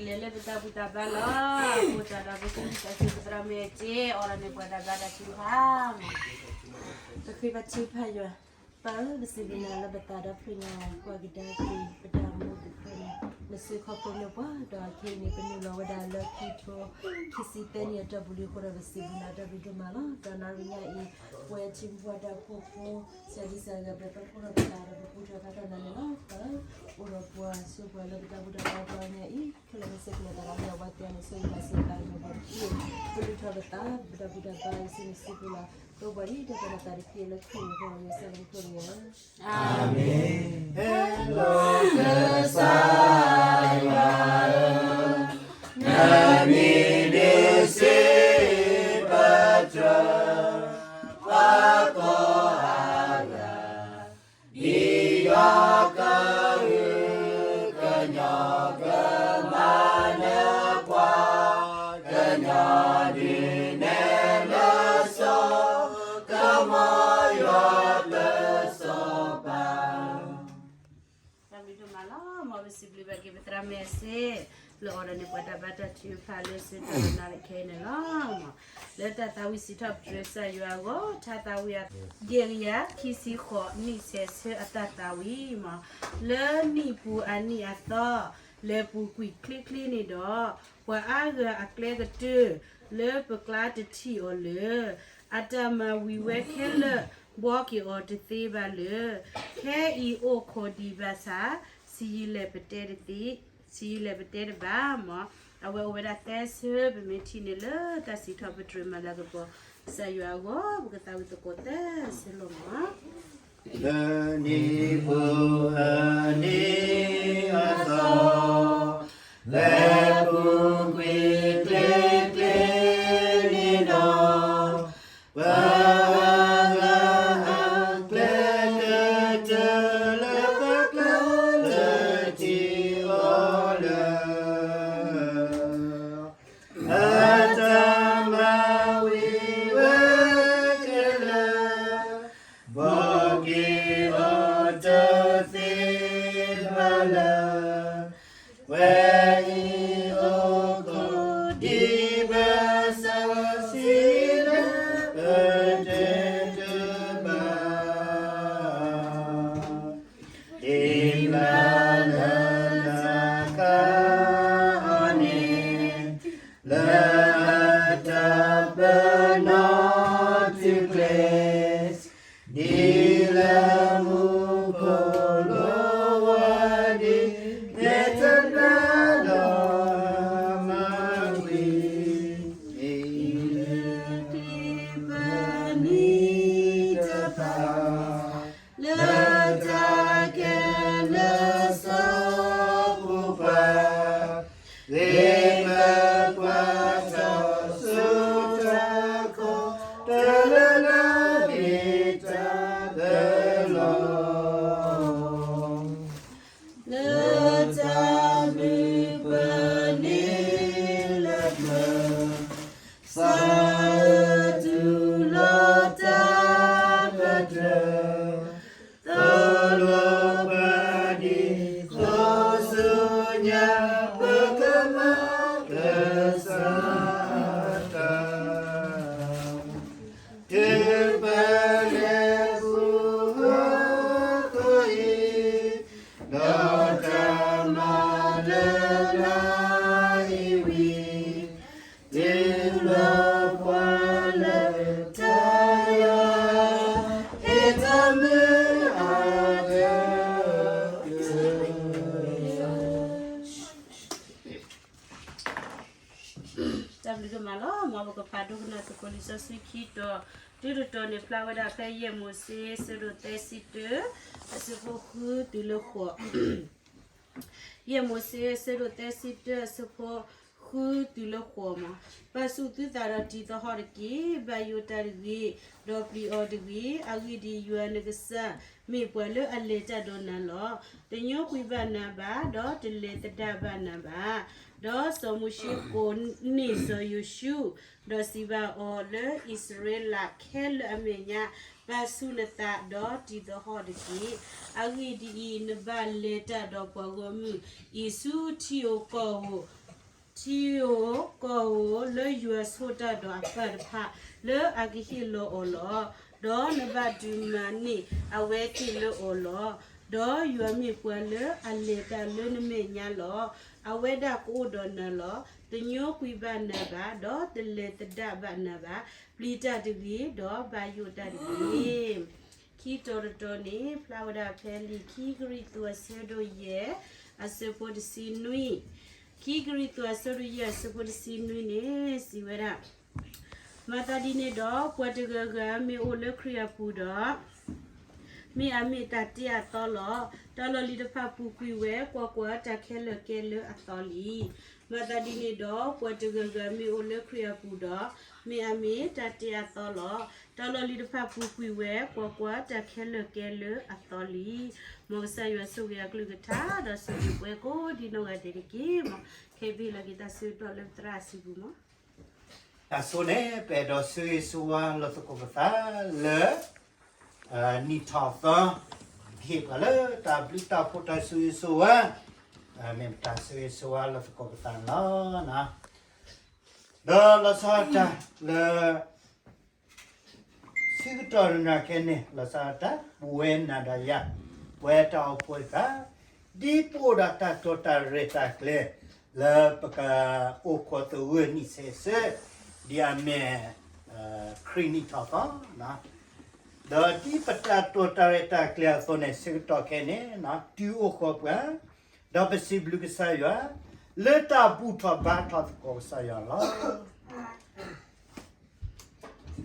လဲၤလၢပတၢ်ဘူၣ်တၢ်ဘါလီၤ. အဃိသတးဒီး ပစံးဘျုးဘၣ်က့ၤပသရၣ်မုၣ်အစ့ အိၣ်ဒီးန့ၢ်ပှၤတၢ်ဘါတၢ်ထုကဖၣ် ပဃ့ဘါထုကဖၣ်ယွၤ. ပၢ်ဧၢ, ပစံးဘျုးနၤလၢပသးဒီဖျၢၣ်ညါ ကွၢ်ကဒါက့ၤပတၢ်အိၣ်မူသ့ၣ်တဖၣ်န့ၣ် နစုခီဖျိလၢပှၤ ဒီးခဲအံၤန့ၣ် ပနုာ်လီၤဝဲဒၣ်လၢခံထိခံဆံသၢနံၣ်အတီၢ်ပူၤလံအဃိဒီး ပစံးဘျုးနၤတၢ်ဘျုးဒိၣ်မးလီၤ. ဒီးနၤအံၤညါအံၤ ပဝဲထံဖိကီၢ်ဖိ ဆရာ်ဒံဆရာ်ဂၤ ပပာ်ဖှိၣ်ထီၣ်ပသးဒီးပပူထီၣ်ဖးထီၣ်နၤန့ၣ်လီၤ. ပၢ် အိၣ်ဒီးပှၤဆိပှၤလၢပတၢ်ဘူၣ်တၢ်ဘါအညါအံၤ ခဲလၢာ်မ့ၢ်စ့ၢ်ကီးလၢသးဒီးမ့ၢ်အဝဲသ့ၣ်န့ၣ် ဆိၣ်ဂ့ၤဘၣ်စ့ၢ်ကီး ပကလုၢ်ထီၣ်ပသး ပတၢ်ဘူၣ်တၢ်ဘါအံၤ ဆူနစုပူၤလီၤ. ဒီးပှၤဒ်တၢ်ပနသးတက့ၢ်လၢခရံာ်အဃိ ယွၤစံးလၢပခိၣ်န့ၣ် အၤမ့ၣ်. ဟဲလီၤကစၢ်ယွၤဧၢ, နမံၤဒုးစံးပတြၢၤ ပှၤကိးဂၤဒဲး, ဒ်ယွၤကဟုကညီၢ်ကမၤလၢပှၤ, ကညီဒုးနဲၣ်လၢစီၤ, ကမီယွၤပစီၤပၤ တၢ်ဘျုးဒိၣ်မးလီၤ. မ်ပစံးဘျုးဘၣ်က့ၤပသရၣ်မုၣ်အစ့ လၢအအိၣ်ဒီးန့ၢ်ပှၤတၢ်ဘါတၢ်ထုကဖၣ်လၢဆၢကတီၢ်နၤလၢခဲအံၤန့ၣ်လီၤ. လၢတၢ်သးဝံၣ်စံးထီၣ်ပတြၢၤကစၢ်ယွၤအဂီၢ် ထါသးဝံၣ်အ ယဲၢ်ကယၤခံဆံဃိးနံၣ်ဆဲးဆၢအတၢ်သးဝံၣ်မး, လၢနံၣ်ပူၤအနံၣ်အသီ လဲၤပူၤကွံာ်ချ့ချ့န့ၣ်ဒီး, ပှၤအါဂၤအကျဲကတၢၢ် လၢပကျါတထံၣ်အီၤလၢ အတၢ်မၤဝံၤဝဲခဲလၢာ် ဘှီက့ၤအီၤတသ့ဘၣ်လၢ ခဲအံၤအိၣ်ခိးဒံးဘၣ်ဆၣ် ဆံးယံာ်လဲၣ်ပတဲတသ့, ဆံးယံာ်လဲၣ်ပတဲတဘၣ်မး. အဝဲအိၣ်ဝဲဒၣ်သၢဆၢ ပမ့ၢ်ထံၣ်န့ၣ်လၢတၢ်စံးထီၣ်ပတြၢၤမၤလၤကပီၤ ကစၢ်ယွၤအဂီၢ် ပကသးဝံၣ်သကိးသၢဆၢလီၤမး. လၢနံၣ်ပူၤအနံၣ်အသီ လဲၤပူၤကွံာ်ချ့ချ့န့ၣ်ဒီး, ပှၤအါဂၤအကျဲကတၢၢ်လၢပကျါတထံၣ်အီၤလၢ အတၢ်မၤဝံၤဝဲခဲလၢာ် ဘှီက့ၤအီၤတသ့ဘၣ်လၢ ဝဲအံၤအိၣ်ခိးဒံးဘၣ်ဆၣ် ဆံးယံာ်လဲၣ်ပတဲတဘၣ် တ့ပျၢ်လၢတၢ်ကါအီၤန့ၣ် လၢအတၢ်ပနီၣ်ထူၣ်ကျဲ, ဒ်လၢမူခိၣ်လိဝါဒ် မ့ၢ်တဘျါဒီးမၤဝံၤ အံၤလၢကျဲပနံၣ်တဖၣ် လၢတၢ်ကဲလၢစီၤပၤ ဂ့ၤပကွၢ်ထီၣ်ဆိတၢ်ခီၣ်တၢ်လၢလၢမ့ၢ်တၢ်လၢလီၤ လၢတၢ်ဘျုးပနံၤလၢပျၢၤ, စီၤအၢတူၢ်လိာ်တၢ်ပတြၢၤ, သိၣ်လိပှၤဒ်သိးဆူညါ ပကမၤကစၢ်တၢ် တုၤပလဲၤပူၤဃီဃီအံၤ, ဒီးတၢ်မၤလၢနၤအံၤဝံၤ, တုၤလီၤပှၤလၢတၢ်ယွၤ ဟ့ၣ်တၢ်မုာ်အါတၢ် တၢ်ဘျုးဒိၣ်မးလီၤ. မ်ပကဖးဒိကနၣ်သကိးလံာ်စီဆှံခံတီၤ, တုၤတတီၤန့ၣ် ဖျါဝဲဒၣ်ဖဲယဲၢ်မိၤၡ့ အဆၢဒိၣ်သၢဆံတၢ, အဆၢဖိဃုတုၤလၢဃိး, ယဲၢ်မိၤၡ့ အဆၢဒိၣ်သၢဆံတၢ အဆၢဖိဃုတုၤလၢဃိးမး, ပာ်ဆူၣ်သုသးဒီးတံၤသဟီၣ်တက့ၢ်, ဘၣ်ယိၣ်တၢ်တဂ့ၤ, ဒီးပျံၤအီၤတဂ့ၤ, အဂ့ၢ်ဒ်အံၤ, ယွၤနကစၢ် မ့ၢ်ပှၤလၢအလဲၤတၢ်ဒီးနၤလီၤ. တညိကွံာ်ဘၣ်နၤဘၣ်, ဒီးတလဲၤသဒၣ်ဘၣ်နၤဘၣ်. ဒီးစီၤမိၤၡ့ကိးန့ၢ်စီၤယိၤၡူး, ဒီးစံးဘၣ်အီၤလၢအံၣ်စရ့လးခဲလၢာ်အမဲာ်ညါ, ပာ်ဆူၣ်နသးဒီးတံၤသဟီၣ်တက့ၢ်. အဂ့ၢ်ဒ်အံၤ, နဘၣ်လဲၤတၢ်ဒီးပှၤဂီၢ်မုၢ်အံၤဆူထံဧိၤကီၢ်ဧိၤ, ထံဧိၤကီၢ်ဧိၤလၢယွၤဆိၣ်တၢ်ဒီးအပၢ်တဖၣ် လၢအကဟ့ၣ်လီၤအီၤလီၤ. ဒီးနဘၣ်ဒုးမၤန့ၢ်အဝဲသ့ၣ်လၢအီၤလီၤ. ဒီးယွၤမ့ၢ်ပှၤလၢအလဲၤတၢ်လၢနမဲာ်ညါလီၤ. အဝဲဒၣ်ကအိၣ်ဒီးနၤလီၤ. တညိကွံာ်ဘၣ်နၤဘၣ်, ဒီးတလဲၤသဒၣ်ဘၣ်နၤဘၣ်. ပျံၤတၢ်တဂ့ၤ, ဒီးဘၣ်ယိၣ်တၢ်တဂ့ၤ. ခံတီၤတတီၤန့ၣ် ဖျါဝဲဒၣ်ဖဲလံာ်ခံကရံၣ်သူးအဆၢဒိၣ်ယဲၢ် အဆၢဖိတဆံနွံ, ခံကရံၣ်သူးအဆၢဒိၣ်ယဲၢ်အဆၢဖိတဆံနွံန့ၣ် စံးဝဲဒၣ်, မၤသးဒ်န့ၣ်ဒီး ပှၤတဂၤဂၤမ့ၢ်အိၣ်လၢခရံာ်အပူၤဒီး မ့ၢ်အမ့ၢ်တၢ်တ့အသီလီၤ. တၢ်လီၢ်လံၤတဖၣ်ပူၤကွံာ်ဝဲ, ကွၢ်ကွၢ်, တၢ်ခဲလၢာ်ကဲလၢအသီလံ. မၤသးဒ်န့ၣ်ဒီး ပှၤတဂၤဂၤမ့ၢ်အိၣ်လၢခရံာ်အပူၤဒီး မ့ၢ်အမ့ၢ်တၢ်တ့အသီလီၤ. တၢ်လီၢ်လံၤတဖၣ်ပူၤကွံာ်ဝဲ, ကွၢ်ကွၢ်, တၢ်ခဲလၢာ်ကဲလၢအသီလံ. မ်ကစၢ်ယွၤဆိၣ်ဂ့ၤအကလုၢ်ကထါ ဒီးဆိၣ်ဂ့ၤပှၤကိးဒံနီၢ်ဂၤဒဲးတက့ၢ်. မ်ခဲဘ့ၣ်လီၤက့ၤတၢ်ဆၢကတီၢ်လၢပသရၣ်အစုပူၤမး. တၢ်ဆိန့ၣ် ပအဲၣ်ဒိးဆၢဂ့ၤဆၢဝါလိာ်သကိးပသးလၢ နံၣ်ထီၣ်သီ, ဟ့ၣ်ပှၤလၢတၢ်ဘျုးတၢ်ဖှိၣ်တၢ်ဆၢဂ့ၤဆၢဝါ, မ့ၢ်ပတၢ်ဆၢဂ့ၤဆၢဝါလိာ်သကိးပသးန့ၣ်လီၤ. ဒီးလီၤဆီဒၣ်တၢ်လၢ ဆၢကတီၢ်နၤခဲန့ၣ် လီၤဆီဒၣ်တၢ် ပဝဲနၤဒီးယၤ ပဝဲတၢ်အိၣ်ဖှိၣ်တဖၣ် ဒ်ပအိၣ်ဒီးတၢ်တိာ်တၢ်ရဲၣ်တၢ်ကျဲၤ လၢပကအိၣ်ခိးသဂၢၢ်နံၣ်ဆဲးဆၢ ဒ်အမ့ၢ် ခရံာ်နံၣ်ထီၣ်သီ, ဒီးဒ်ပတၢ်တိာ်တၢ်ရဲၣ်တၢ်ကျဲၤအသိးန့ၣ် ဆၢကတီၢ်ခဲန့ၣ် တုၤအိၣ်ဃီၤပှၤ, ဒီးပစံးဘျုးကစၢ်ယွၤ လၢတၢ်ဘူၣ်ထီၣ်ဘါထီၣ်သကိးကစၢ်ယွၤလီၤ.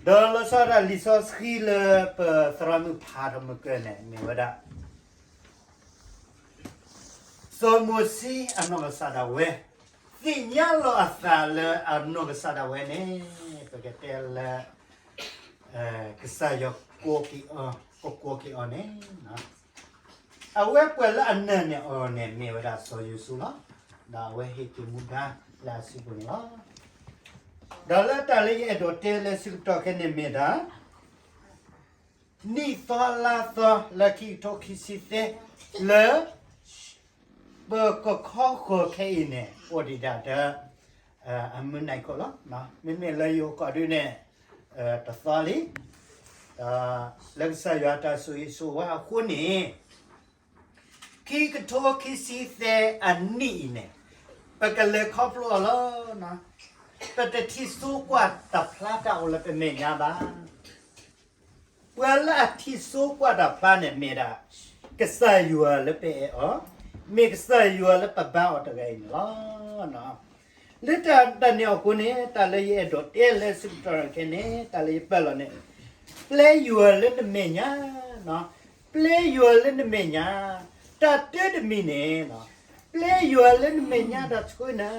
ဒီးလီၤဆီဒၣ်တၢ်လံာ်စီဆှံလၢပသရၣ်မုၣ်ဖးထီၣ်မုၢ်ကၢၢ်န့ၣ် မ့ၢ်ဝဲဒၣ် စီၤမိၤၡ့အနီၢ်ကစၢ်ဒၣ်ဝဲ သ့ၣ်ညါလီၤအသးလၢအနီၢ်ကစၢ်ဒၣ်ဝဲန့ၣ် ပကတဲလၢ ကစၢ်ယွၤကိးက့ၤအီၤ, ကကိးက့ၤအီၤန့ၣ် အဝဲပှၤလၢအနာ်န့ၢ်အီၤန့ၣ် မ့ၢ်ဝဲဒၣ်စီၤယိၤၡူလီၤ. ဒီးအဝဲဟ့ၣ်က့ၤမူဒါလၢအစုပူၤန့ၣ်လီၤ. ဒီးလၢတၢ်လၢယအဲၣ်ဒိးတဲလၢဆၢကတီၢ်ခဲန့ၣ်မ့ၢ်ဒၣ် နံၣ်သီလါသီလၢခံကထိခံဆံသၢ လၢ ပကခီဃီၤခဲအံၤန့ၣ် အိၣ်ဒံးဒၣ်ဒီး အမုၢ်နံၤခိၣ်လီၤ. မ့မ့ၢ်လၢယိၤကီၢ်ဒုန့ၣ် တသီလံ. လၢကစၢ်ယွၤတၢ်ဆိၣ်ဂ့ၤဆိၣ်ဝါအဃိန့ၣ် ခံကထိခံဆံသၢအနံၣ်အံၤန့ၣ် ပကလဲၤခီဖျိအီၤလီၤ. ပတထံၣ်စိကွၢ်တၢ်ဖျါတၢ်အိၣ်လၢပမဲာ်ညါဘၣ်. ပှၤလၢအထံၣ်စိကွၢ်တၢ်ဖျါန့ၣ်မ့ၢ်ဒၣ် ကစၢ်ယွၤလၢပအဲၣ်အီၤ, မ့ၢ်ကစၢ်ယွၤလၢပဘါအီၤတဂၤအံၤန့ၣ်လီၤ. လၢတၢ်န့ၣ်အဃိန့ၣ် တၢ်လၢယအဲၣ်ဒိးတဲလၢဆၢကတီၢ်ခဲန့ၣ် တၢ်လၢယပာ်လီၤန့ၣ် ပျဲယွၤလၢနမဲာ်ညါ, ပျဲယွၤလၢနမဲာ်ညါ, တၢ်တၢတမံၤန့ၣ် ပျဲယွၤလၢနမဲာ်ညါဒီးဆှၢနၤ,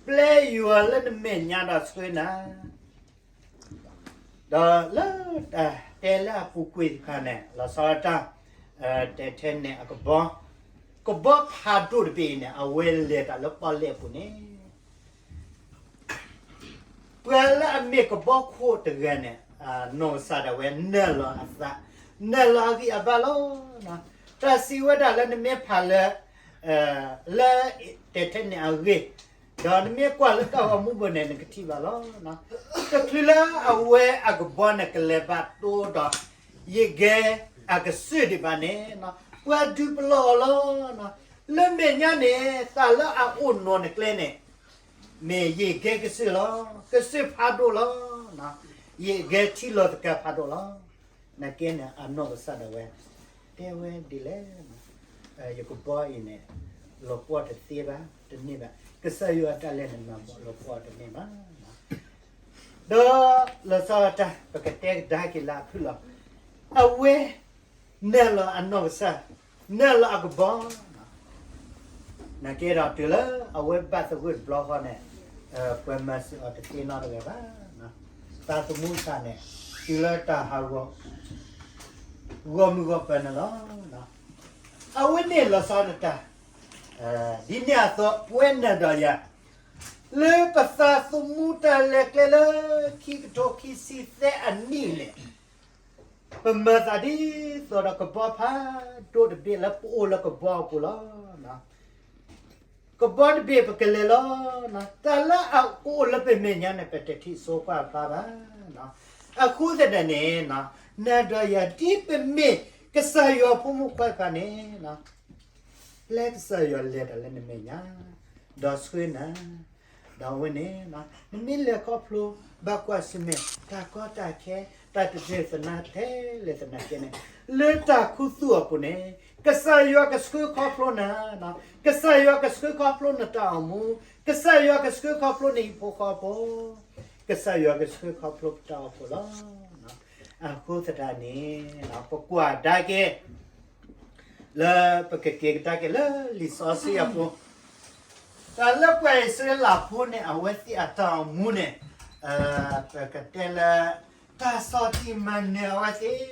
ပျဲယွၤလၢနမဲာ်ညါဒီးဆှၢနၤ ဒီးလၢတၢ်တဲလၢအပူၤကွံာ်တခါန့ၣ် လီၤဆီဒၣ်တၢ် တဲထဲန့ၣ်အကဘီ, ကဘီဖးဒိၣ်တဘ့ၣ်အံၤန့ၣ် အဝဲလဲၤတၢ်လၢပီၣ်လဲၣ်အပူၤန့ၣ် ပှၤလၢအမ့ၢ်ကဘီခိၣ်တဂၤန့ၣ် နီၢ်ကစၢ်ဒၣ်ဝဲနၢ်လီၤအသး, နၢ်လီၤအဂံၢ်အဘါလီၤ. တၢ်စံးဝဲဒၣ်လၢနမ့ၢ်ဖးလၢ လၢတဲထဲန့ၣ်အဂ့ၢ်, ဒီးနမ့ၢ်ကွၢ်လၢတၢ်ဂီၤမူဘၣ်န့ၣ် နကထံၣ်ဘၣ်လီၤ. တချုးလၢအဝဲအကဘီန့ၣ်ကလဲၤဘၣ်တိဒီး ယံာ်ကဲအကစၢၢ်ဒံးဘၣ်န့ၣ် ပှၤဒုးပလီၢ်အီၤလီၤ. လၢမဲာ်ညါန့ၣ် တၢ်လၢအအိၣ်နီၤနကျဲန့ၣ် မ့ၢ်ယံာ်ကဲကစၢၢ်လီၤ. ကစၢၢ်ဖးဒိၣ်လီၤ. ယံာ်ကဲထံလီၤသကၤဖးဒိၣ်လီၤ. နာ်က့န့ၣ် အနီၢ်ကစၢ်ဒၣ်ဝဲ တဲဝဲဒ်လဲၣ်, ယကဘီအံၤန့ၣ် လီၤပှီၢ်တသ့ဘၣ်, တန့ၢ်ဘၣ်. ကစၢ်ယွၤအတၢ်လဲၤန့ၣ် မၤဘီၣ်လီၤပှီၢ်တန့ၢ်ဘၣ်. ဒီးလီၤဆီဒၣ်တၢ် ပကတဲကဒါက့ၤလၢအဖုၣ်လီၤ. အဝဲ နၢ်လီၤအနီၢ်ကစၢ်, နၢ်လီၤအကဘီ နာ်က့ဒီးတုၤလၢအဝဲဘၣ်သဂၢၢ်တဘျီဃီန့ၣ် ပှၤမၤစၢၤအီၤတသ့နီတဂၤဘၣ်. သးသမူဆၣ်န့ၣ် တုၤလၢတၢ်ဟးဂီၤ ဂီၢ်မုၢ်ဂီၢ်ပၤန့ၣ်လီၤ. အဝဲန့ၣ်လီၤဆီဒၣ်တၢ် ဒ်န့ၣ်အသိး ပဝဲနၤဒီးယၤ လၢပသးသမူတၢ်လဲၤကျဲလၢ ခံကထိခံဆံသၢအနံၣ်န့ၣ် ပမၤသးဒ်သိးဒီးကဘီဖးဒိၣ်တဘ့ၣ်လၢပအိၣ်လၢကဘီအပူၤလီၤ. ကဘီတဘ့ၣ်ပကလဲၤလီၤ. တၢ်လၢအအိၣ်လၢပမဲာ်ညါန့ၣ် ပတထံၣ်ဆိကွၢ်ဖျါဘၣ်. အဃိသတးန့ၣ် နၤဒီးယၤဒ်ပမ့ၢ်ကစၢ်ယွၤဖိမုၣ်ဖိခွါန့ၣ် ပျဲကစၢ်ယွၤလဲၤတၢ်လၢနမဲာ်ညါ, ဒီးဆှၢနၤ, ဒီးအဝဲန့ၣ် နမ့ၢ်လဲၤခီဖျိ ဘၣ်ကွၢ်ဆၢၣ်မဲာ် တၢ်ကီတၢ်ခဲ တၢ်တသ့ၣ်သနာ်ထဲလဲၣ်သနာ်က့န့ၣ် လၢတၢ်ခူသူၣ်အပူၤန့ၣ် ကစၢ်ယွၤကဆှၢခီဖျိနၤ, ကစၢ်ယွၤကဆှၢခီဖျိနတၢ်အိၣ်မူ, ကစၢ်ယွၤကဆှၢခီဖျိနဟံၣ်ဖိဃီဖိ, ကစၢ်ယွၤကဆှၢခီဖျိပတၢ်အိၣ်ဖှိၣ်လီၤ. အဃိသတးန့ၣ် ပကွၢ်ကဒါက့ၤ လၢပကက့ၤကဒါက့ၤလၢလံာ်စီဆှံအပူၤ, တၢ်လၢပှၤအံၣ်စရ့လးဖိန့ၣ် အဝဲသ့ၣ်အတၢ်အိၣ်မူန့ၣ် ပကတဲလၢ တၢ်ဆီၣ်တံၢ်မၤနၢၤအဝဲသ့ၣ်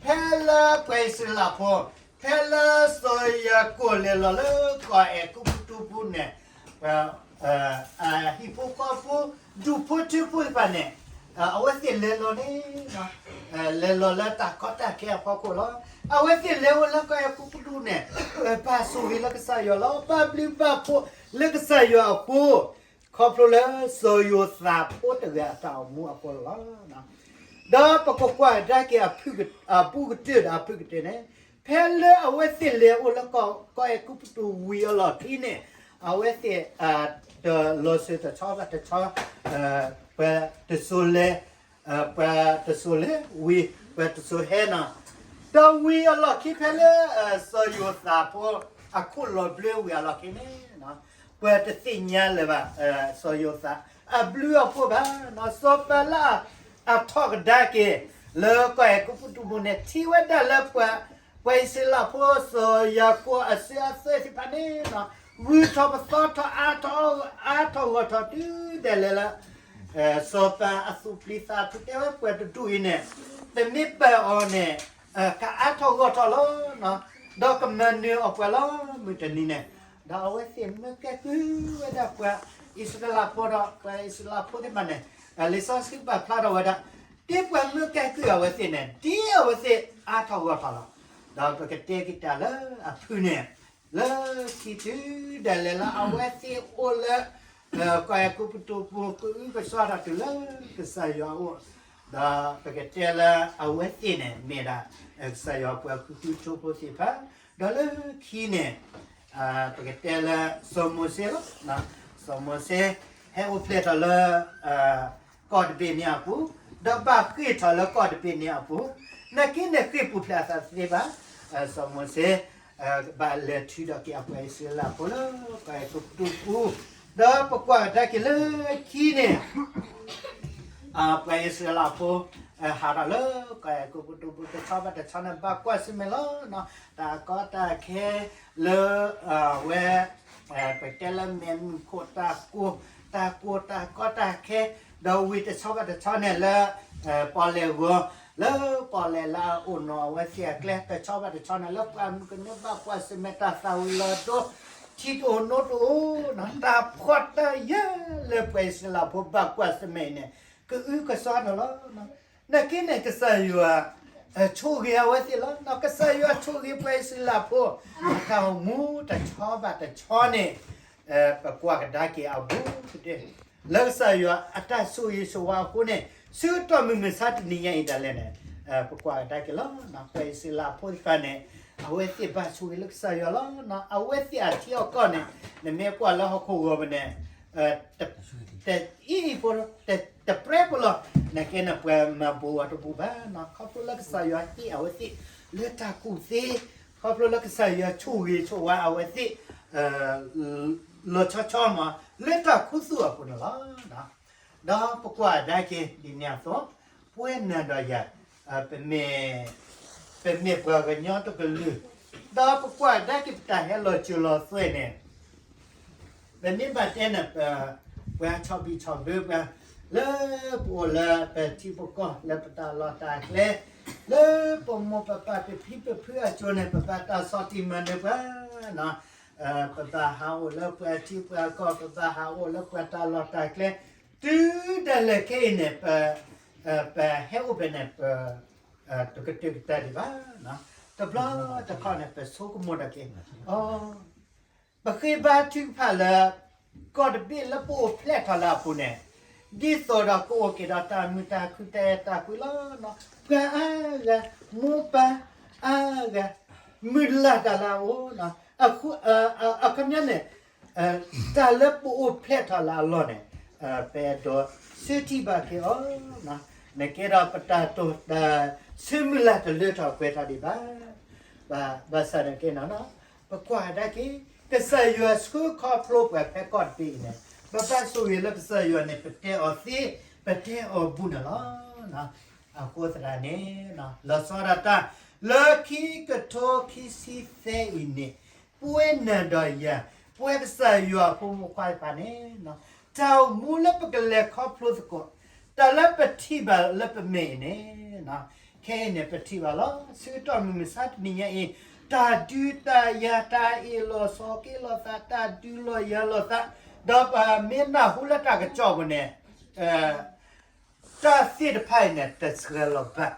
ဖဲလၢပှၤအံၣ်စရ့လးဖိ ဖဲလၢစီၤယၤကိာ်လဲၤလီၤလၢကီၢ်အဲၤကူပတူးပူၤန့ၣ် အဟံၣ်ဖိဃီဖိ ဒူၣ်ဖိထၢဖိတဖၣ်န့ၣ် အဝဲသ့ၣ်လဲၤလီၤန့ၣ် လဲၤလီၤလၢတၢ်ကီတၢ်ခဲအဖီခိၣ်လီၤ. အဝဲသ့ၣ်လဲၤအိၣ်လၢကီၢ်အဲၤကူပတူးန့ၣ် ဘၣ်ဆိၣ်ဂ့ၤလၢကစၢ်ယွၤလီၤ. ဘၣ်ဘျုးဘၣ်ဖှိၣ်လၢကစၢ်ယွၤအဃိ ခီဖျိလၢစီၤယိၤသးဖိတဂၤအတၢ်အိၣ်မူအဃိလီၤ. ဒီးပကကွၢ်ကဒါက့ၤအပူကတၢၢ်ဒီးအဖုကတၢၢ်န့ၣ် ဖဲလၢအဝဲသ့ၣ်လဲၤအိၣ်လၢကီၢ်အဲၤကူပတူးဝံၤအလီၢ်ခံန့ၣ် အဝဲသ့ၣ် တလီၤစၢၤတဆီဘၣ်တဆီ ပှၤတစိၤလဲၤ ပှၤတစိၤလဲၤဝံၤ ပှၤတစိၤဟဲနီၤ ဒီးဝံၤအလီၢ်ခံဖဲလၢ စီၤယိၤသးဖိ အခိၣ်လီၤဘျၢဝံၤအလီၢ်ခံန့ၣ် ပှၤတသ့ၣ်ညါလၢၤဘၣ် စီၤယိၤသး အဘျုးအဖှိၣ်ဘၣ်. စီၤပၤလၢအထီၣ်ကဒါက့ၤ လၢကီၢ်အဲၤကူပတူးပူၤန့ၣ် ထံၣ်ဝဲဒၣ်လၢ ပှၤအံၣ်စရ့လးဖိ စီၤယၤကိာ်အစၢၤအသွဲၣ်သ့ၣ်တဖၣ်န့ၣ် ဂုၤထီၣ်ပသီထီၣ် အါထီၣ်အါထီၣ်ဂီၢ်ထီၣ်တုၤဒၣ်လဲာ်လၢ စီၤပၤအသူၣ်ပျံၤသးဖုးတဲဝဲ ပှၤတဒူၣ်အံၤန့ၣ် ပမ့ၢ်ပာ်အီၤန့ၣ် ကအါထီၣ်ဂီၢ်ထီၣ်လီၤ. ဒီးကမၤနၢၤအီၤပှၤလီၤ မုၢ်တနံၤန့ၣ်. ဒီးအဝဲသ့ၣ်မၢကဲကုၢ်ဝဲဒၣ်ပှၤအံၣ်စရ့လးဖိဒီး ပှၤအံၣ်စရ့လးဖိသ့ၣ်တဖၣ်န့ၣ် လံာ်စီဆှံပာ်ဖျါထီၣ်ဝဲဒၣ် ဒ်ပှၤမၢကဲကုၢ်အဝဲသ့ၣ်န့ၣ် ဒ်အဝဲသ့ၣ်အါထီၣ်ဂီၢ်ထီၣ်လီၤ. ဒီးပကတဲက့ၤတၢ်လၢအဖုၣ်န့ၣ် လၢခံတုၤဒၣ်လဲာ်လၢအဝဲသ့ၣ်အိၣ်လၢ ကီၢ်အဲၤကူပတူးပူၤ ကအုကစွါထီၣ်တုၤလၢကစၢ်ယွၤအအိၣ်, ဒီးပကတဲလၢအဝဲသ့ၣ်န့ၣ် မ့ၢ်ဒၣ် ကစၢ်ယွၤပှၤဃုဃုဆိဖိသ့ၣ်တဖၣ်, ဒီးလၢခံန့ၣ် ပကတဲလၢစီၤမိၤၡ့လီၤ. စီၤမိၤၡ့ ဟဲအိၣ်ဖျဲၣ်ထီၣ်လၢ ကီၢ်တဘ့ၣ်န့ၣ်အပူၤ, ဒီးဘၣ်ဃ့ၢ်ထီၣ်လၢကီၢ်တဘ့ၣ်န့ၣ်အပူၤ, နာ်က့န့ၣ်ဃ့ၢ်ပူၤဖျဲးအသးတသ့ဘၣ်. စီၤမိၤၡ့ ဘၣ်လဲၤထုးထီၣ်က့ၤအပှၤအံၣ်စရ့လးဖိလၢ ကီၢ်အဲၤကူပတူးပူၤ, ဒီးပကွၢ်ကဒါက့ၤလၢခံန့ၣ် ပှၤအံၣ်စရ့လးဖိ ဟးထီၣ်လၢကီၢ်အဲၤကူပတူးပူၤ တဆီဘၣ်တဆီန့ၣ် ဘၣ်ကွၢ်ဆၢၣ်မဲာ်လီၤ. တၢ်ကီတၢ်ခဲလၢ ဝဲ ပတဲလၢမဲာ်မုၢ်ခိၣ်တၢ်ကိၢ်, တၢ်ကိၢ်တၢ်ကီတၢ်ခဲ, ဒီးဝံၤတဆီဘၣ်တဆီန့ၣ်လၢ ပီၣ်လဲၣ်ဂီၤ, လၢပီၣ်လဲၣ်လၢအအိၣ်နီၤအဝဲသ့ၣ်အကျဲ တဆီဘၣ်တဆီန့ၣ် လၢပှၢ်မုၢ်ကနၢဘၣ်ကွၢ်ဆၢၣ်မဲာ်တၢ်သၣ်ဝံၤလီၤဒိ ထံတအိၣ်နိတအိၣ်, တၢ်ဖှီၣ်တၢ်ယာ်လၢပှၤအံၣ်စရ့လးဖိဘၣ်ကွၢ်ဆၢၣ်မဲာ်အံၤန့ၣ် ကအုကစွါထီၣ်လီၤ. နာ်က့န့ၣ် ကစၢ်ယွၤ ဆိၣ်ဂ့ၤအဝဲသ့ၣ်လီၤ. ကစၢ်ယွၤဆိၣ်ဂ့ၤပှၤအံၣ်စရ့လးဖိ အတၢ်အိၣ်မူတဆီဘၣ်တဆီန့ၣ် ပကွၢ်ကဒါက့ၤအဘူးကတၢၢ် လၢကစၢ်ယွၤအတၢ်ဆိၣ်ဂ့ၤဆိၣ်ဝါအဃိန့ၣ် ဆၢကတီၢ်မုၢ်မဆါတနံၤညါအံၤဒၣ်လဲာ်န့ၣ် ပကွၢ်ကဒါက့ၤလီၤ. ပှၤအံၣ်စရ့လးဖိသ့ၣ်တဖၣ်န့ၣ် အဝဲသ့ၣ်ဘၣ်ဆိၣ်ဂ့ၤလၢကစၢ်ယွၤလီၤ. အဝဲသ့ၣ်အထံအကီၢ်န့ၣ် နမ့ၢ်ကွၢ်လၢဟီၣ်ခိၣ်ဂီၤပူၤန့ၣ် တအံၣ်ဖိလီၤ, တပြဲဖိလီၤ. နာ်က့န့ၣ် ပှၤမၤဘူးအီၤတဘူးဘၣ်. ခီဖျိလၢကစၢ်ယွၤဟ့ၣ်အဝဲသ့ၣ် လၢတၢ်ကူၣ်သ့, ခီဖျိလၢကစၢ်ယွၤဆိၣ်ဂ့ၤဆိၣ်ဝါအဝဲသ့ၣ် လီၤဆီဆီမး လၢတၢ်ခူသူၣ်အပူၤန့ၣ်လီၤ. ဒီးပကွၢ်ကဒါက့ၤဒ်န့ၣ်အသိး ပဝဲနၤဒီးယၤ ပမ့ၢ်ပှၤကညီတကလုာ်, ဒီးပကွၢ်ကဒါက့ၤပတၢ်ဟဲလီၤစၢၤလီၤသွဲၣ်န့ၣ် ပမ့ၢ်ဘၣ်တဲန့ၣ် ပှၤဆီၣ်ဘံၣ်ဆီၣ်ဘၢပှၤ လၢပအိၣ်လၢပထံပကီၢ် လၢပတၢ်လီၢ်တၢ်ကျဲ, လၢပမိၢ်ပပၢ်ပဖံပဖုအစိၤန့ၣ် ပဘၣ်တၢ်ဆီၣ်တံၢ်မၤနၢၤပှၤ ပဘၣ်ဟးအိၣ်လၢပှၤထံပှၤကီၢ်, ပဘၣ်ဟးအိၣ်လၢပှၤတၢ်လီၢ်တၢ်ကျဲ, တုၤဒၣ်လဲာ်ခဲအံၤန့ၣ် ပဟဲအိၣ်ဖဲန့ၣ် ပတကတၢၢ်ကတၢၢ်ဒံးဘၣ်. တဘျီတခီၣ်န့ၣ် ပဆိကမိၣ်ဒၣ်က့ၤ အ ပဃ့ဘါထုကဖၣ်လၢ ကီၢ်တဘ့ၣ်လၢပအိၣ်ဖျဲၣ်ထီၣ်လၢအပူၤန့ၣ်, ဒ်သိးဒီးကအိၣ်က့ၤဒီးတၢ်မုာ်တၢ်ခုၣ်တၢ်အဲၣ်တၢ်ကွံလီၤ. ပှၤအါဂၤ, မိၢ်ပၢ်အါဂၤ, မုၢ်လၢ်တၢ်လၢအအိၣ်, အခီပညီန့ၣ်, တၢ်လၢပအိၣ်ဖျဲၣ်ထီၣ်လၢအလီၢ်န့ၣ်, ပအဲၣ်ဒိးဆၢထံၣ်ဘၣ်က့ၤအီၤ, နကဲဒီးပတၢ်တိာ်တၢ်ဆၢမုၢ်လၢ်တလၢထီၣ်ပှဲၤထီၣ်ဒံးဘၣ်. ဘၣ်ဆၣ်န့ၣ်က့နီၤ, ပကွၢ်ကဒါက့ၤ, ကစၢ်ယွၤဆှၢခီဖျိပှၤဖဲကီၢ်တဘ့ၣ်အံၤန့ၣ်, ပဘၣ်ဆိၣ်ဂ့ၤလၢကစၢ်ယွၤန့ၣ် ပတဲအီၤသ့, ပတဲအီၤဘူးန့ၣ်လီၤ. အဃိသတးန့ၣ်, လီၤဆီဒၣ်တၢ်, လၢခံကထိခံဆံသၢအံၤန့ၣ်, ပဝဲနၤဒီးယၤ, ပဝဲကစၢ်ယွၤအဖိမုၣ်ဖိခွါတဖၣ်န့ၣ်, တၢ်အိၣ်မူလၢပကလဲၤခီဖျိသကိး, တၢ်လၢပထံၣ်ဘၣ်လၢပမဲာ်အံၤန့ၣ်, ခဲအံၤန့ၣ်ပထံၣ်ဘၣ်လီၤ. ဆၢကတီၢ်မုၢ်မဆါတနံၤညါအံၤ, တၢ်ဒုးတၢ်ယၤ တၢ်အ့ၣ်လိာ်ဆိးက့လိာ်သး, တၢ်ဒုးလိာ်ယၤလိာ်သး, ဒီးပမ့ၢ်နၢ်ဟူလၢတၢ်ကစီၣ်ပူၤန့ၣ်, တၢ်သ့ၣ်တဖၣ်အံၤန့ၣ် တဆှၢလီၤဘၣ်,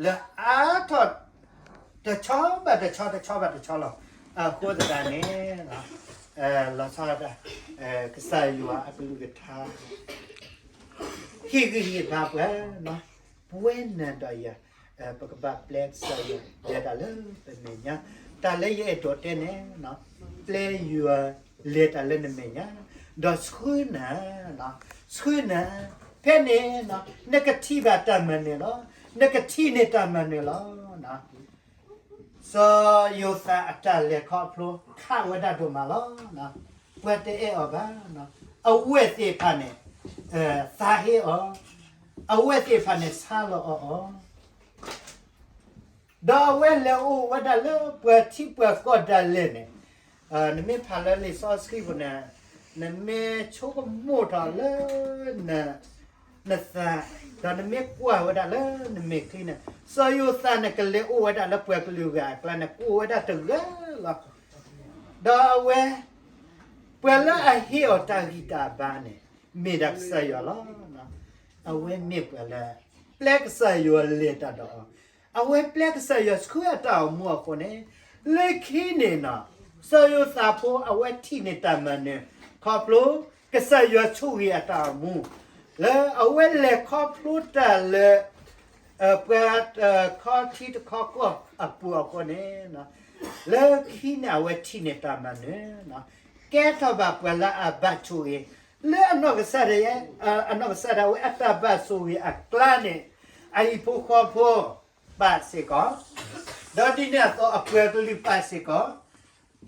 လၢအါထီၣ်, တဆီဘၣ်တဆီ တဆီဘၣ်တဆီလီၤ. အဃိသတးန့ၣ်, လီၤဆီဒၣ်တၢ်, ကစၢ်ယွၤအကလုၢ်ကထါ ဟ့ၣ်ဂံၢ်ဟ့ၣ်ဘါပှၤ, ပဝဲနၤဒီးယၤ, ပကဘၣ်ပျဲကစၢ်ယွၤလဲၤတၢ်လၢပမဲာ်ညါ, တၢ်လၢယအဲၣ်ဒိးတဲန့ၣ်, ပျဲယွၤလဲၤတၢ်လၢနမဲာ်ညါ, ဒီးဆှၢနၤ, ဆှၢနၤ, ဖဲန့ၣ်, နကထံၣ်ဘၣ်တၢ်မၤနၢၤလီၤ. နကထံၣ်န့ၢ်တၢ်မၤနၢၤလီၤ. စီၤယိၤသးအတၢ်လဲၤခီဖျိ ခးဝဲဒၣ်ဒိၣ်မးလီၤ. ပှၤတအဲၣ်အီၤဘၣ်. အဝဲသ့ၣ်တဖၣ်န့ၣ်, သးဟ့အီၤ, အဝဲသ့ၣ်တဖၣ်န့ၣ် ဆါလီၤအီၤအီၤ, ဒီးအဝဲလဲၤအိၣ်ဝဲဒၣ်လၢပှၤထံပှၤကီၢ်ဒၣ်လဲာ်န့ၣ်, နမ့ၢ်ဖးလၢလံာ်စီဆှံပူၤန့ၣ်, နမ့ၢ်ဆိကမိၣ်ထီၣ်လၢ နသး, ဒီးနမ့ၢ်ကွၢ်ဝဲဒၣ်လၢနမဲာ်ချံန့ၣ်, စီၤယိၤသးန့ၣ် ကလဲၤအိၣ်ဝဲဒၣ်လၢပှၤကလုာ်ဂၤအကျါန့ၣ် ကအိၣ်ဝဲဒၣ်တဂၤလီၤ. ဒီးအဝဲ, ပှၤလၢအဟ့အီၤတၢ်ဂံၢ်တၢ်ဘါန့ၣ်, မ့ၢ်ဒၣ်ကစၢ်ယွၤလီၤ. အဝဲမ့ၢ်ပှၤလၢ ပျဲကစၢ်ယွၤလဲၤတၢ်ဒီးအီၤ, အဝဲပျဲကစၢ်ယွၤဆှၢအတၢ်အိၣ်မူအဃိန့ၣ်, လၢခံန့ၣ်နီၤ, စီၤယိၤသးဖိအဝဲထံၣ်န့ၢ်တၢ်မၤနၢၤ, ခီဖျိကစၢ်ယွၤဆိၣ်ဂ့ၤအတၢ်အိၣ်မူ, လၢအဝဲလဲၤခီဖျိတၢ်လၢ ပှၤခီထံတခီကီၢ်အပူၤအဃိန့ၣ်, လၢခံန့ၣ်အဝဲထံၣ်န့ၢ်တၢ်မၤနၢၤ, ကဲထီၣ်ဘၣ်ပှၤလၢအဘၣ်ဆိၣ်ဂ့ၤ, လၢအနီၢ်ကစၢ်ဒၣ်ယဲ, အနီၢ်ကစၢ်ဒၣ်ဝဲအတၢ်ဘၣ်ဆိၣ်ဂ့ၤအကျါန့ၣ်, အဟံၣ်ဖိဃီဖိပာ်စ့ၢ်ကီး, ဒီးဒ်န့ၣ်အသိးအပှၤကလုာ်ပာ်စ့ၢ်ကီး,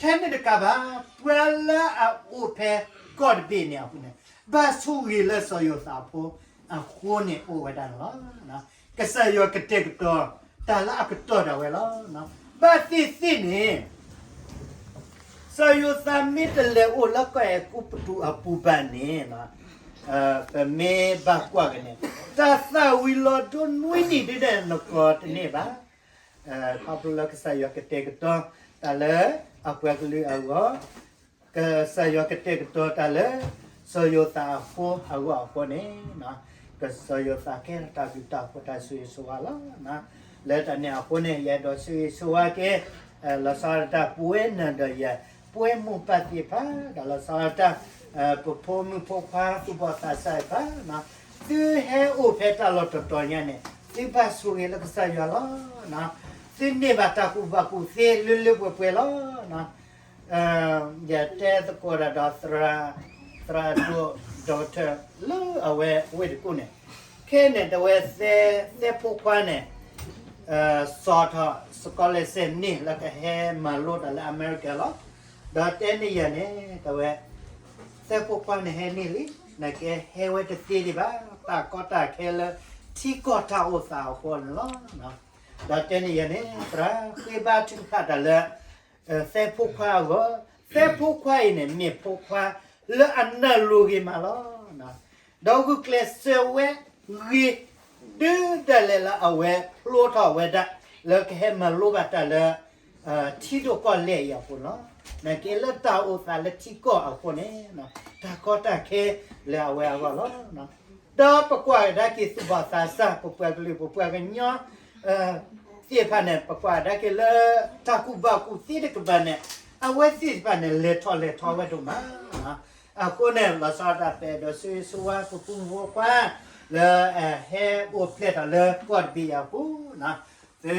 ထဲန့ၣ်တကးဘၣ်, ပှၤလၢအအိၣ်ဖဲကီၢ်တဘ့ၣ်န့ၣ်အပူၤန့ၣ်, ဘၣ်ဆိၣ်ဂ့ၤလၢစီၤယိၤသးဖိအဃိန့ၣ်အိၣ်ဝဲဒၣ်န့ၣ်လီၤ. ကစၢ်ယွၤကတဲာ်ကတီၤတၢ်လၢအကတီၢ်ဒၣ်ဝဲလီၤ. ဘၣ်သ့ၣ်သ့ၣ်န့ၣ် စီၤယိၤသးမ့ၢ်တလဲၤအိၣ်လၢကီၢ်အဲၤကူပတူးအပူၤဘၣ်န့ၣ်, ပမ့ၢ်ဘၣ်ကွၢ်က့ၤန့ၣ်, တၢ်သၣ်ဝံၤလီၤဒိနွံနံၣ်ဒုဒဲးနကီၢ်တန့ၢ်ဘၣ်. ခီဖျိလၢကစၢ်ယွၤကတဲာ်ကတီၤတၢ်လၢအပှၤကလုာ်အဂီၢ်, ကစၢ်ယွၤကတဲာ်ကတီၤတၢ်လၢ စီၤယိၤသးအဃိအဂီၢ်အဃိန့ၣ်, ကစၢ်ယိၤသးကဲထီၣ်တၢ်ဘျုးတၢ်ဖှိၣ်တၢ်ဆိၣ်ဂ့ၤဆိၣ်ဝါလီၤ. လၢတၢ်န့ၣ်အဃိန့ၣ် ယအဲၣ်ဒိးဆိၣ်ဂ့ၤဆိၣ်ဝါက့ၤ, လီၤဆီဒၣ်တၢ်ပဝဲနၤဒီးယၤ, ပဝဲမိၢ်ပၢ်သ့ၣ်တဖၣ်, ဒီးလီၤဆီဒၣ်တၢ် ပဖိမုၣ်ဖိခွါသူၣ်ဘီၣ်သးစၢ်တဖၣ်, သုဟဲအိၣ်ဖဲတၢ်လီၢ်တတီၤညါန့ၣ်, သုဘၣ်ဆိၣ်ဂ့ၤလၢကစၢ်ယွၤလီၤ. သုန့ၢ်ဘၣ်တၢ်ကူၣ်ဘၣ်ကူၣ်သ့လၢလၢပှဲၤပှဲၤလီၤ. ယတဲသကိးတၢ်ဒီး သရၣ်ဒိၣ် doctor လၢအဝဲဝ့ၢ်တကူၣ်န့ၣ်, ခဲအံၤန့ၣ် တဝဲ သဲဖိခွါန့ၣ် စးထီၣ် scholarship န့ၣ် လၢကဟဲမၤလိတၢ်လၢအမဲရကၤလီၤ. ဒီးတဲန့ၢ်ယၤန့ၣ် တဝဲ သဲဖိခွါန့ၣ်ဟဲန့ၢ်လံ, နကဲဟဲဝဲတသ့ဒံးဘၣ်, တၢ်ကီတၢ်ခဲလၢထံကီၢ်တၢ်အိၣ်သးအဃိန့ၣ်လီၤ. ဒီးတဲန့ၢ်ယၤန့ၣ် သရၣ်ဃ့ဘါထုကဖၣ်တၢ်လၢ သဲဖိခွါအဂီၢ်, သဲဖိခွါအံၤန့ၣ် မ့ၢ်ဖိခွါလၢအနၢ်လိၤဂ့ၤမးလီၤ. ဒီးဂုာ်ကျဲးစၢးဝဲဂ့ၤ ဒုးဒၣ်လဲာ်လၢအဝဲဖျိထီၣ်ဝဲဒၣ် လၢကဟဲမၤလိဘၣ်တၢ်လၢ ထံဒိၣ်ကီၢ်လဲၢ်အံၤအပူၤလီၤ. နကဲလၢတၢ်အိၣ်သးလၢထံကီၢ်အဃိန့ၣ် တၢ်ကီတၢ်ခဲလၢအဝဲအဂီၢ်လီၤ. ဒီးပကွၢ်ကဒါက့ၤသူၣ်ဘီၣ်သးစၢ် ပပှၤကလုာ် ပပှၤကညီသ့ၣ်တဖၣ်န့ၣ် ပကွၢ်ကဒါက့ၤလၢတၢ်ကူၣ်ဘၣ်ကူၣ်သ့တကပၤန့ၣ် အဝဲသ့ၣ်တဖၣ်န့ၣ် လဲၤထီၣ်လဲၤထီဝဲဒိၣ်မး. အဃိန့ၣ် လီၤဆီဒၣ်တၢ် ပအဲၣ်ဒိးဆၢဂ့ၤဆၢဝါ ပဖိမုၣ်ဖိခွါ လၢ ဟဲအိၣ်ဖျဲၣ်ထီၣ်လၢကီၢ်တဘ့ၣ်အံၤအပူၤ, သု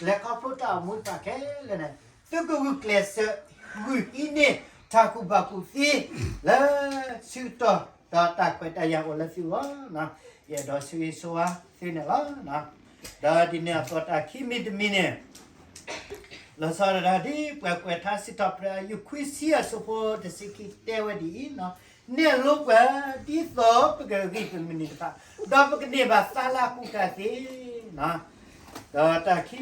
လဲၤခီဖျိတၢ်အိၣ်မူတဖၣ်ခဲလၢာ်န့ၣ် သုကဂုာ်ကျဲးစၢး ဂုာ်ဟံးန့ၢ် တၢ်ကူၣ်ဘၣ်ကူၣ်သ့ လၢဆၢကတီၢ် ဒီးတၢ်ခွဲးတၢ်ယာ်အိၣ်လၢသုဂီၢ်, ယအဲၣ်ဒိးဆၢဂ့ၤဆၢဝါသုန့ၣ်လီၤ. ဒီးဒ်န့ၣ်အသိး တၢ်ခံမံၤတမံၤန့ၣ် လီၤဆီဒၣ်တၢ်ဒ်ပှၤကွဲးထါစံးထီၣ်ပတြၢၤ အယုၢ်ခွံဆံအဆၢဖိတဆံခံတဲဝဲဒ်အံၤ, နဲၣ်လိပှၤဒ်သိးပကဂံၢ်ပမုၢ်နံၤတဖၣ်, ဒီးပကန့ၢ်ဘၣ်သါလၢအကူၣ်တၢ်သ့. ဒီးတၢ်ခံ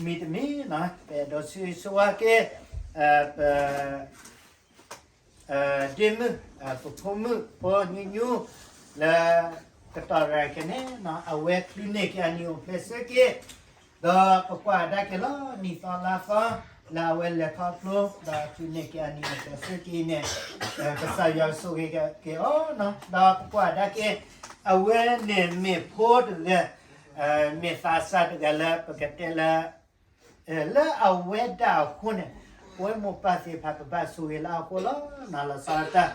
မံၤတမံၤန့ၣ် ပအဲၣ်ဒိးဆၢဂ့ၤဆၢဝါက့ၤ ပ ဒ့မုၣ် ပဖိမုၣ်ဖိညါညါ လၢကတီၢ်ရၤခဲန့ၣ် အဝဲချုးန့ၢ်က့ၤအနံၣ်အိၣ်ဖျဲၣ်ဆၢက့ၤ, ဒီးပကွၢ်ကဒါက့ၤလီၤ နံၣ်သီလါသီ လၢအဝဲလဲၤခီဖျိ ဒီးချုးန့ၢ်က့ၤအနံၣ်အိၣ်ဖျဲၣ်ဆၢက့ၤန့ၣ် ကစၢ်ယွၤဆိၣ်ဂ့ၤက့ၤအီၤ, ဒီးပကွၢ်ကဒါက့ၤ အဝဲန့ၣ်မ့ၢ်ဖိတဂၤ မ့ၢ်သးစၢ်တဂၤလၢပကတဲလၢ လၢအဝဲဒၣ်အဃိန့ၣ် ပဝဲမိၢ်ပၢ်သ့ၣ်တဖၣ်ကဘၣ်ဆိၣ်ဂ့ၤလၢအဃိလီၤ. လီၤဆီဒၣ်တၢ်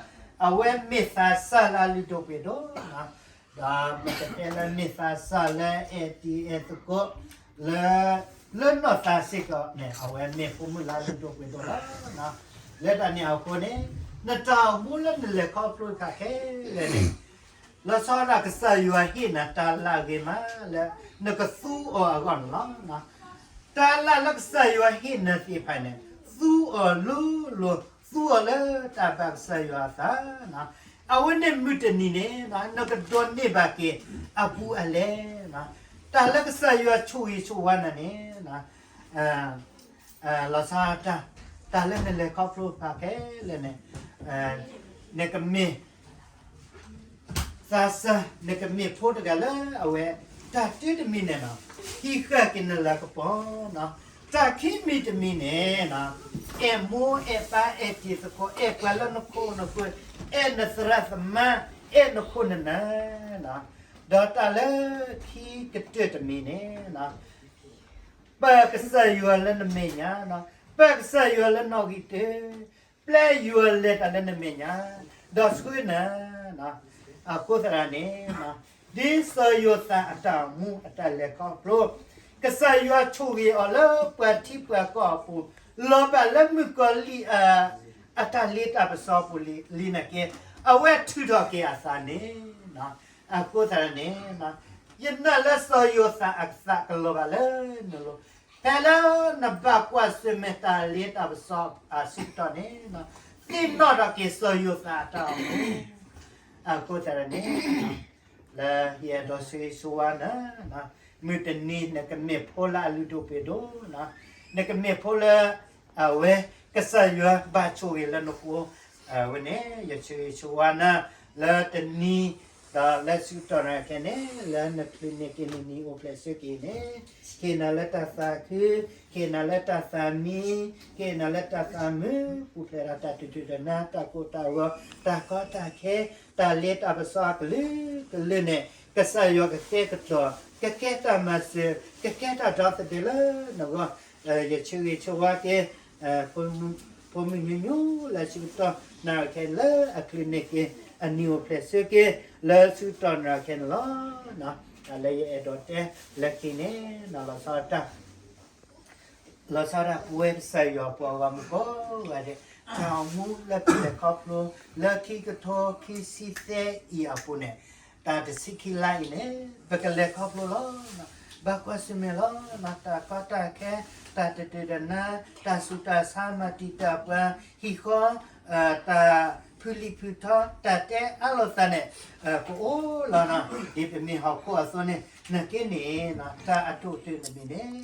အဝဲမ့ၢ်သးစၢ်လၢအလုၢ်ဒိၣ်ပှ့ၤဒိၣ်, ဒီးပကတဲလၢမ့ၢ်သးစၢ်လၢအဲၣ်တံၤအဲၣ်သကိး လၢ လၢနီၢ်သးစ့ၢ်ကီးန့ၣ် အဝဲမ့ၢ်ဖိမုၣ်လၢအလုၢ်ဒိၣ်ပှ့ၤဒိၣ်လီၤ. လၢတၢ်န့ၣ်အဃိန့ၣ် နတၢ်အိၣ်မူလၢနလဲၤခီဖျိတခါခဲလၢာ်န့ၣ် လီၤဆီဒၣ်တၢ် ကစၢ်ယွၤဟ့ၣ်နၤတၢ်လၢအဂ့ၤမးလၢ နကသူအီၤအဂီၢ်န့ၣ်လီၤ. တၢ်လၢလၢကစၢ်ယွၤဟ့ၣ်နၤသ့ၣ်တဖၣ်န့ၣ် သူအီၤလိၤလိၤ, သူအီၤလၢတၢ်ဘၣ်ကစၢ်ယွၤအသး, အဝဲန့ၣ်မုၢ်တနံၤန့ၣ် နကဒိးန့ၢ်ဘၣ်က့ၤအဘူးအလဲ, တၢ်လၢကစၢ်ယွၤဆိၣ်ဂ့ၤဆိၣ်ဝါနၤန့ၣ် လီၤဆီဒၣ်တၢ် တၢ်လၢနလဲၤခီဖျိတဖၣ်ခဲလၢာ်န့ၣ် နကမ့ၢ် သးစၢ် နကမ့ၢ်ဖိတဂၤလၢအဝဲ တၢ်တမံၤန့ၣ်လီၤ ဟံးဃာ်က့ၤနလၤကပီၤ, တၢ်ခံမံၤတမံၤန့ၣ် အဲၣ်မိၢ်အဲၣ်ပၢ်အဲၣ်တံၤသကိး အဲၣ်ပှၤလၢနခိၣ်နဃၢၤ အဲၣ်နသရၣ်သမါ အဲၣ်နခိၣ်နနၢ်, ဒီးတၢ်လၢခံကတၢၢ်တမံၤန့ၣ် ပၢ်ကစၢ်ယွၤလၢနမဲာ်ညါ, ပၢ်ကစၢ်ယွၤလၢနီၣ်ဂံၢ်တၢ, ပျဲယွၤလဲၤတၢ်လၢနမဲာ်ညါ, ဒီးဆှၢနၤ, အဃိသတးန့ၣ် ဒ်စီၤယိၤသးအတၢ်အိၣ်မူအတၢ်လဲၤခီဖျိ, ကစၢ်ယွၤဆိၣ်ဂ့ၤအီၤလၢပှၤထံပှၤကီၢ်အပူၤ, လီၤဘၣ်လၢမုၣ်ကီၤလံၢ် အတၢ်လ့တၢ်ပစီအပူၤလံနာ်က့, အဝဲထုးထီၣ်က့ၤအသးန့ၣ်, အဃိသတးန့ၣ် ယနာ်လၢစီၤယိၤသးအသးကလီၤဘၣ်လၢနလိၤ, ဖဲလၢနဘၣ်ကွၢ်ဆၢၣ်မဲာ်တၢ်လ့တၢ်ပစီအဆၢကတီၢ်န့ၣ်, သ့ၣ်နီၣ်ထီၣ်က့ၤစီၤယိၤသးအတၢ်အိၣ်မူ, အဃိသတးန့ၣ် လၢယအဲၣ်ဒိးဆၢဂ့ၤဆၢဝါနၤ, မုၢ်တနံၤနကမ့ၢ်ဖိလၢအလုၢ်ဒိၣ်ပှ့ၤဒိၣ်, နကမ့ၢ်ဖိလၢ အဝဲ ကစၢ်ယွၤဘၣ်ဆိၣ်ဂ့ၤလၢနဃိ, အဝဲန့ၣ် ယဆၢဂ့ၤဆၢဝါနၤ လၢတနံၤ ဒီးလၢဆၢကတီၢ်နၤခဲန့ၣ် လၢနချုးန့ၢ်က့ၤနနံၣ်အိၣ်ဖျဲၣ်ဆၢက့ၤန့ၣ်, ဟ့ၣ်နၤလၢတၢ်သးခု, ဟ့ၣ်နၤလၢတၢ်သးမံ, ဟ့ၣ်နၤလၢတၢ်သးမုာ်, ပူၤဖျဲးဒီးတၢ်တတုၤတနါ, တၢ်ကိၢ်တၢ်ဂီၤ, တၢ်ကီတၢ်ခဲ, တၢ်လ့တၢ်ပစီအကလုာ်ကလုာ်န့ၣ် ကစၢ်ယွၤကကဲကတီၤ, ကကဲတၢ်မၤစၢၤ, ကကဲတၢ်ဒီသဒၢလၢနဂီၢ်, ယဆၢဂ့ၤဆၢဝါက့ၤ ဖိမုၣ်ညိညိလၢဆၢကတီၢ်နၤခဲလၢအချုးန့ၢ်က့ၤ အနံၣ်အိၣ်ဖျဲၣ်ဆၢက့ၤ လၢဆၢကတီၢ်နၤခဲန့ၣ်လီၤ. တၢ်လၢယအဲၣ်ဒိးတဲလၢခံန့ၣ် လီၤဆီဒၣ်တၢ် လီၤဆီဒၣ်ပဝဲကစၢ်ယွၤပှၤဂီၢ်မုၢ်ကိးဂၤဒဲး တၢ်အိၣ်မူလၢပလဲၤခီဖျိ လၢခံကထိခံဆံသၢအံၤအပူၤန့ၣ်, တၢ်တဆံခံလါအံၤန့ၣ် ပကလဲၤခီဖျိလီၤ. ဘၣ်ကွၢ်ဆၢၣ်မဲာ်လီၤ. တၢ်ကီတၢ်ခဲ, တၢ်တတုၤတနါ, တၢ်ဆူးတၢ်ဆါ, မၤတံာ်တာ်ပှၤ, ဟံၣ်ဃီ, တၢ်ဖုလံာ်ဖုထီ, တၢ်တဲအါလိာ်သးန့ၣ် ကအိၣ်လီၤ. ဒ်ပမ့ၢ်ဟီၣ်ခိၣ်အသိးန့ၣ် နာ်က့န့ၣ် တၢ်အဒိၣ်တုာ်တမံၤန့ၣ်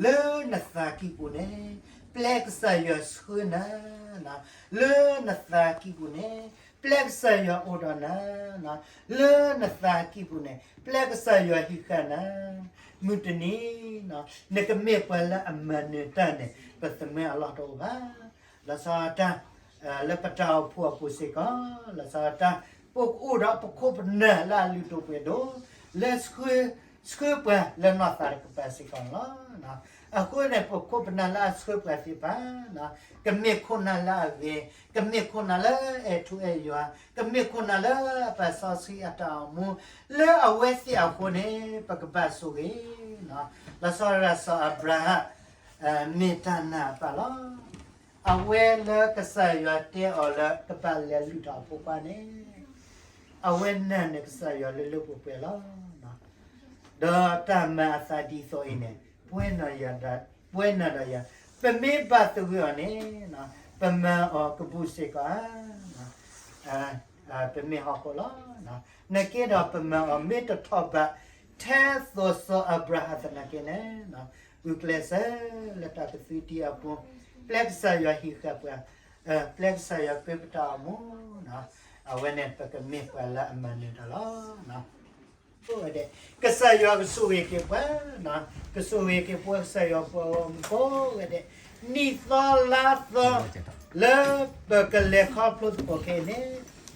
လၢနသးကံၢ်ပူၤန့ၣ် ပျဲကစၢ်ယွၤဆှၢနၤ, လၢနသးကံၢ်ပူၤန့ၣ် ပျဲကစၢ်ယွၤအိၣ်ဒီးနၤ, လၢနသးကံၢ်ပူၤန့ၣ် ပျဲကစၢ်ယွၤဟံးဃာ်နၤ, မုၢ်တနံၤ နကမ့ၢ်ပှၤလၢအမၤနၢၤတၢ်န့ၣ် ပသးမံအလီၢ်တအိၣ်ဘၣ်. လီၤဆီဒၣ်တၢ် လၢပတၢ်အိၣ်ဖှိၣ်အပူၤစ့ၢ်ကီး, လီၤဆီဒၣ်တၢ် ပကအိၣ်ဒီးပခိၣ်ပနၢ်လၢအလုၢ်ဒိၣ်ပှ့ၤဒိၣ်, လၢ ဆှၢပှၤလၢနီၢ်သးတကပၤစ့ၢ်ကီးန့ၣ်လီၤ. အဃိန့ၣ် ပခိၣ်ပနၢ်လၢအဆှၢပှၤသ့ၣ်တဖၣ်, ကမ့ၢ်ခိၣ်နၢ်လၢအဂ့ၤ, ကမ့ၢ်ခိၣ်နၢ်လၢအဲၣ်ထူအဲၣ်ယွၤ, ကမ့ၢ်ခိၣ်နၢ်လၢပာ်စီဆှံအတၢ်အိၣ်မူ, လၢအဝဲသ့ၣ်အဃိန့ၣ် ပကဘၣ်ဆိၣ်ဂ့ၤ. လီၤဆီဒၣ်တၢ်စီၤအၤဘြၤဟၣ် မ့ၢ်တၢ်နာ်အပၢ်လီၤ. အဝဲလၢကစၢ်ယွၤတဲအီၤလၢကဘၣ်လဲၤလုၢ်ထီၣ်အဖိခွါန့ၣ်, အဝဲနာ်န့ၢ်ကစၢ်ယွၤလၢလၢပှဲၤပှဲၤလီၤ. ဒီးတၢ်မၤအသးဒ်သိးအံၤန့ၣ် ပှဲၤနၢ်ဒီးယၤ, ပမ့ၢ်ဘၣ်သဂၢၢ်အီၤန့ၣ် ပမၤအီၤကဘူၣ်စ့ၢ်ကီးဧါ. ပမ့ၢ်ဟီၣ်ခိၣ်လီၤ. နက့ဒီးပမၤအီၤမ့ၢ်တထီၣ်ဘး ထဲသိးစီၤအၤဘြၤဟၣ်သနာ်က့န့ၣ်, ဂုာ်ကျဲးစၢးလၢတၢ်ကသုတံအပူၤ, ပျဲကစၢ်ယွၤဟံးဃာ်ပှၤ, ပျဲကစၢ်ယွၤပၢပတၢ်အိၣ်မူ, အဝဲန့ၣ်ပကမ့ၢ်ပှၤလၢအမၤနၢၤတၢ်လီၤ. ကစၢ်ယွၤကဆိၣ်ဂ့ၤက့ၤပှၤ, ကဆိၣ်ဂ့ၤက့ၤပှၤကစၢ်ယွၤပှၤဂီၢ်မုၢ်ကိးဂၤဒဲး, နံၣ်သီလါသီ လၢပကလဲၤခီဖျိသကိးခဲအံၤန့ၣ်,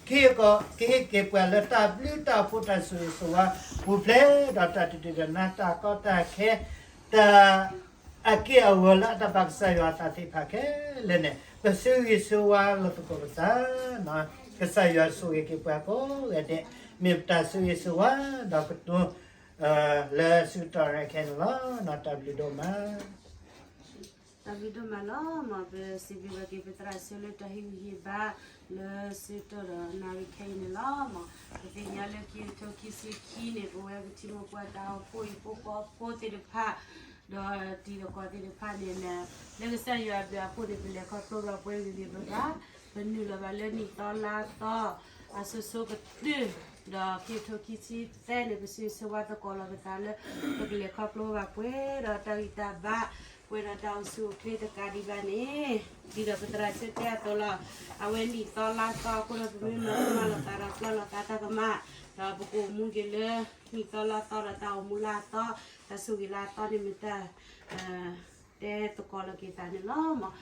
ခ့ကီးကဟ့ၣ်က့ၤပှၤလၢတၢ်ဘျုးတၢ်ဖှိၣ်တၢ်ဆိၣ်ဂ့ၤဆိၣ်ဝါပူၤဖျဲးဒီးတၢ်တဒုၣ်တၢ်နါတၢ်ကီတၢ်ခဲ, တၢ် အက့ၢ်အဂီၤလၢအတဘၣ်ကစၢ်ယွၤအသးသ့ၣ်တဖၣ်ခဲလၢာ်န့ၣ် ပဆၢဂ့ၤဆၢဝါလိာ်သကိးပသး, ကစၢ်ယွၤဆိၣ်ဂ့ၤက့ၤပှၤကိးဂၤဒဲး, မ့ၢ်ပတၢ်ဆၢဂ့ၤဆၢဝါဒီးကတိၤ လၢဆၢကတီၢ်ခဲအံၤန့ၣ်လီၤ. တၢ်ဘျုးဒိၣ်မး, တၢ်ဘျုးဒိၣ်မးလီၤ. မ်ပစံးဘျုးဘၣ်က့ၤပသရၣ်ဆၢလၢတၢ်ဟ့ၣ်ဂံၢ်ဟ့ၣ်ဘါ လၢဆၢကတီၢ်ဒီးနၣ်ရံၣ်ခဲအံၤန့ၣ်လီၤ. မ်ပသ့ၣ်ညါလၢခံကထိခံဆံခံန့ၣ် ပဝဲပထံဖိကီၢ်ဖိတၢ်အိၣ်ဖှိၣ်အံၤဖိဃီဖိသ့ၣ်တဖၣ် ဒီးတံၤသကိးသ့ၣ်တဖၣ်န့ၣ် လၢကစၢ်ယွၤအဘျုးအဖှိၣ်န့ၣ် ပလဲၤခီဖျိဘၣ်ပှဲၤဂ့ၤဂ့ၤဘၣ်ဘၣ်, ပနုာ်လီၤဘၣ်လၢနံၣ်သီလါသီ အစိၤစိၤကတၢၢ်, ဒီးခံကထိခံဆံသၢန့ၣ် ပဆၢဂ့ၤဆၢဝါသကိးလီၤပသးလၢ ပကလဲၤခီဖျိဘၣ်ပှဲၤဒီးတၢ်ဂံၢ်တၢ်ဘါ, ပှဲၤဒီးတၢ်အိၣ်ဆူၣ်အိၣ်ချ့တကးဒံးဘၣ်န့ၣ်, ဒ်သိးပသရၣ်ဆၢတဲအသိးလီၤ. အဝဲနံၣ်သီလါသီအဃိဒီး ပမ့ၢ်မၤကမၣ်လိာ်သးဒီးပျၢ်လိာ်သးတၢ်ကမၣ်, ဒီးပကအိၣ်မူက့ၤလၢ နံၣ်သီလါသီဒီးတၢ်အိၣ်မူလါသီ, တၢ်ဆိၣ်ဂ့ၤလါသီန့ၣ်မ့ၢ်တၢ် တဲသကိးလီၤက့ၤသးန့ၣ်လီၤ. မ်